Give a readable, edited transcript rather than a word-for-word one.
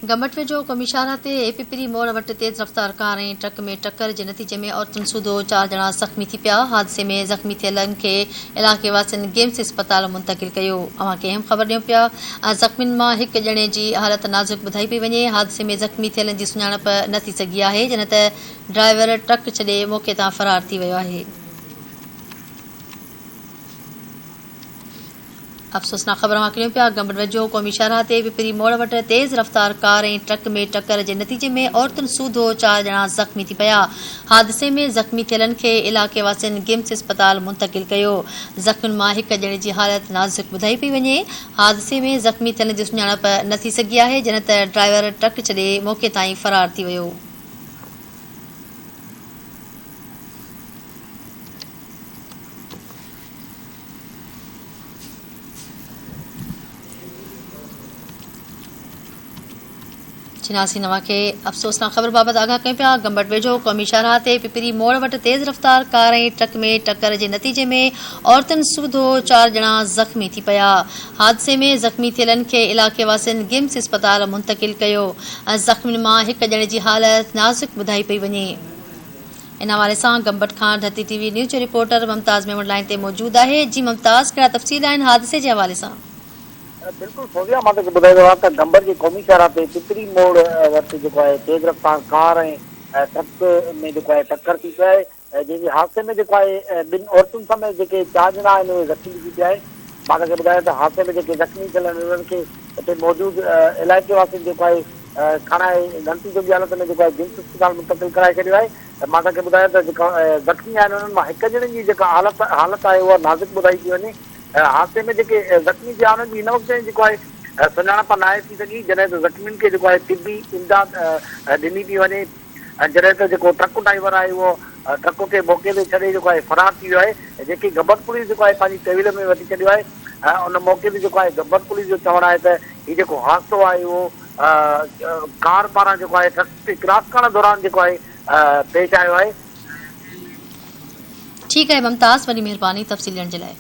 گمبٽ ويجهو قومي شاهراهه تي اي پي پري موڙ وٽ تيز رفتار ڪار ۽ ٽرڪ ۾ ٽڪر جي نتيجي ۾ عورتن سوڌو چار ڄڻا زخمي ٿي پيا، حادثي ۾ زخمي ٿيلن کي علائقي واسين گيمس اسپتال منتقل ڪيو. اوهان کي اهم خبر ڏيون پيا زخمين مان هڪ ڄڻي جي حالت نازڪ ٻڌائي پئي وڃي، حادثي ۾ زخمي ٿيلن جي سڃاڻپ نه ٿي سگهي آهي، جڏهن ته ڊرائيور ٽرڪ ڇڏي موقعي تان فرار ٿي ويو آهي. افسوسناڪ خبر اوهان کي ڏيون پيا، گمبٽ ويجهو قومي شاهراهه تي پپري موڙ وٽ تيز رفتار ڪار ۽ ٽرڪ ۾ ٽڪر جي نتيجي ۾ عورتن سوڌو چار ڄڻا زخمي ٿي پيا، حادثي ۾ زخمي ٿيلن کي علائقي واسين گمس اسپتال منتقل ڪيو، زخمين مان هڪ ڄڻي جي حالت نازڪ ٻڌائي پئي وڃي، حادثي ۾ زخمي ٿيلن جي سڃاڻپ نه ٿي سگهي آهي، جڏهن ته ڊرائيور ٽرڪ ڇڏي موقعي تان ئي فرار ٿي ويو. چناسي نوان کي افسوسناڪ خبر بابت آگاهه ڪيون پيا، گمبٽ ويجهو قومي شاهراهه تي پپري موڙ وٽ تيز رفتار ڪار ۽ ٽرڪ ۾ ٽڪر جي نتيجي ۾ عورتن سوڌو چار ڄڻا زخمي ٿي پيا، حادثي ۾ زخمي ٿيلن کي علائقي واسين گمس اسپتال منتقل ڪيو، زخمين مان هڪ ڄڻي جي حالت نازڪ ٻڌائي پئي وڃي. ان حوالي سان گمبٽ کان ڌرتي ٽي وي نيوز جو رپورٽر ممتاز ميمڻ لائين تي موجود آهي جي ممتاز ڪهڙا تفصيل آهن حادثي جي حوالي سان. بلڪل فوزيا مان توکي ٻڌائي رهيو آهيان ته گمبٽ جي قومي شاهراهه تي پپري موڙ وٽ جيڪو آهي تيز رفتار ڪار ۽ ٽرڪ ۾ جيڪو آهي ٽڪر ٿي پئي آهي جنهن جي حادثي ۾ جيڪو آهي ٻن عورتن سميت جيڪي چار ڄڻا آهن اهي زخمي ٿي پيا آهن مان توکي ٻڌايان ته حادثي ۾ جيڪي زخمي ٿيل آهن انهن کي اتي موجود علائقي واسين جيڪو آهي کڻائي ڳڻتي جوڳي حالت ۾ جيڪو آهي جنس اسپتال منتقل ڪرائي ڇڏيو آهي ته مان توهان کي ٻڌايان ته جيڪا زخمي آهن انهن مان هڪ ڄڻي جي جيڪا حالت حالت آهي اها نازڪ ٻڌائي ٿي وڃي حادثي ۾ جيڪي زخمي ٿيا انهن جي هن وقت تائين جيڪو آهي سڃاڻپ ناهي ٿي سگهي جڏهن ته زخمين کي جيڪو آهي طبي امداد ڏني پئي وڃي ۽ جڏهن ته جيڪو ٽرڪ ڊرائيور آهي اهو ٽرڪ کي موقعي تي ڇڏي جيڪو آهي فرار ٿي ويو آهي جيڪي گبر پوليس جيڪو آهي پنهنجي تحويل ۾ وٺي ڇڏيو آهي ان موقعي تي جيڪو آهي گبر پوليس جو چوڻ آهي ته هي جيڪو حادثو آهي اهو ڪار پاران جيڪو آهي ٽرڪ کي ڪراس ڪرڻ دوران جيڪو آهي پيش آيو آهي. ٺيڪ آهي ممتاز وڏي مهرباني تفصيل ڏيڻ جي لاء.